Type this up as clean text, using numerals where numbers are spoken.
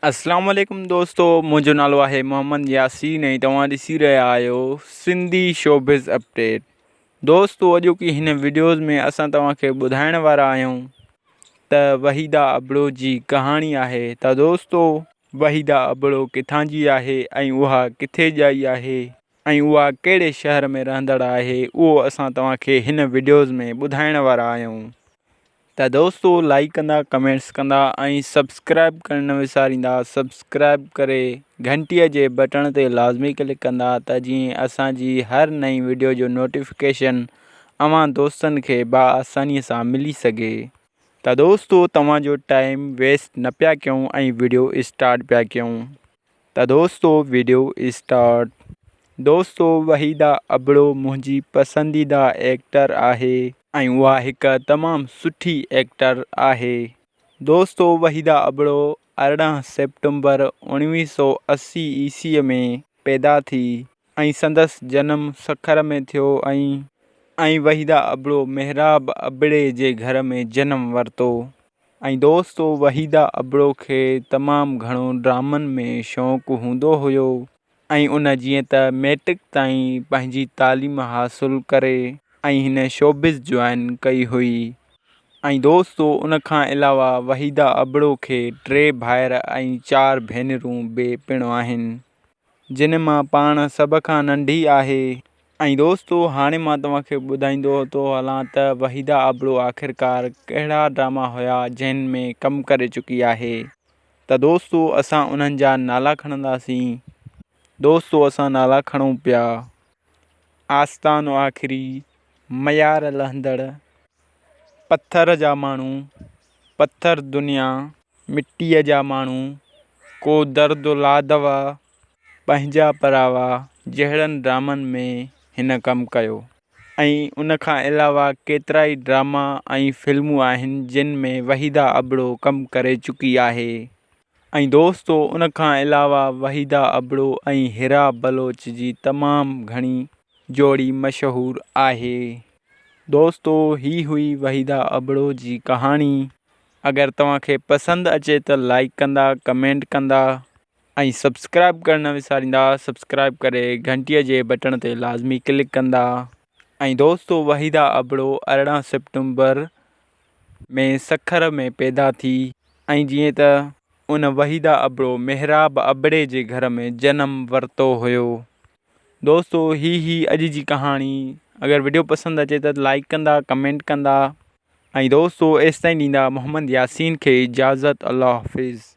اسلام عليڪم دوستو منهنجو نالو آهي محمد ياسين ۽ توهان ڏسي رهيا آهيو سنڌي شوبز اپڊيٽ دوستو اڄوڪي هن وڊيوز ۾ اسان توهان کي ٻڌائڻ وارا آهيون ته وحيده ابڙو جي ڪهاڻي آهي ته دوستو وحيده ابڙو ڪٿان جي آهي ۽ اها ڪٿي ڄائي آهي ۽ اها ڪهڙي شهر ۾ رهندڙ آهي اهو اسان توهان کي هن وڊيوز ۾ ٻڌائڻ وارا آهيون ته دوستو لائيڪ ڪندا ڪمينٽس ڪندا ۽ سبسڪرائب ڪرڻ نه وساريندا سبسڪرائب ڪري گهنٽي جي بٽڻ تي لازمي ڪلڪ ڪندا ته جيئن اسان جي هر نئين وڊيو جو نوٽيفڪيشن اوهان دوستن کي با آساني سان ملي سگهي ته دوستو توهان جو ٽائيم ويسٽ نه پيا ڪيون ۽ وڊيو اسٽارٽ پيا ڪيون ته دوستو وڊيو اسٽارٽ. دوستو وحيده ابڙو منهنجي پسنديده ايڪٽر آهي. ۽ اها هڪ تمام سٺي ايڪٽر آهي. دوستو وحيده ابڙو 18 سيپٽمبر 1980 عيسوي ۾ پيدا ٿي ۽ سندس جنم سکر ۾ ٿيو ۽ ۽ وحيده ابڙو محراب ابڙي جي گهر ۾ جنم ورتو. ۽ دوستو وحيده ابڙو کي تمام گهڻو ڊرامن ۾ شوق هوندو هيو ۽ ان جيئن ته ميٽرڪ تائين پنهنجي تعليم حاصل ڪري ۽ هن شوبز جوائن ڪئي هئي ۽ دوستو ان کان علاوه وحيده ابڙو کي ٽي ڀائر ۽ چار ڀينرون به پڻ آهن. جن مان پاڻ سڀ کان ننڍي آهي. ۽ دوستو هاڻي مان توهان کي ٻڌائيندو ٿو هلان ته وحيده ابڙو آخرڪار ڪهڙا ڊراما هيا جنهن ۾ ڪم ڪري چڪي آهي ته دوستو اسان انهن جا نالا کڻنداسين. دوستو اسان نالا کڻون پيا. آستانو آخري، معيار لهندڙ، پٿر جا ماڻهو، پٿر دنيا. مٽيء جا ماڻهو، ڪو درد لادوا، پنهنجا پراوا جهڙن ڊرامن ۾ هن ڪم ڪيو ۽ ان کان علاوه ڪيترائي ڊراما ۽ فلمون آهن جن ۾ وحيده ابڙو ڪم ڪري چڪي آهي ۽ دوستو ان کان علاوه وحيده ابڙو ۽ حرا بلوچ جي تمام گهڻي جوڙي مشهور آهي. دوستو هي هئي وحيده ابڙو جي ڪهاڻي. اگر توهان کي پسند اچي ته لائيڪ ڪندا ڪمينٽ ڪندا ۽ سبسڪرائب ڪرڻ نه وساريندا سبسڪرائب ڪري گهنٽي جي بٽڻ تي لازمي ڪلڪ ڪندا ۽ دوستو وحيده ابڙو 18 سيپٽمبر ۾ سکر ۾ پيدا ٿي ۽ جيئن ته ان وحيده ابڙو محراب ابڙي جي گهر ۾ جنم ورتو هيو دوستو هي هي اڄ جي ڪهاڻي اگر وڊيو پسند اچي ته لائيڪ ڪندا ڪمينٽ ڪندا ۽ دوستو ايستائين ڏيندا محمد ياسين کي اجازت الله حافظ.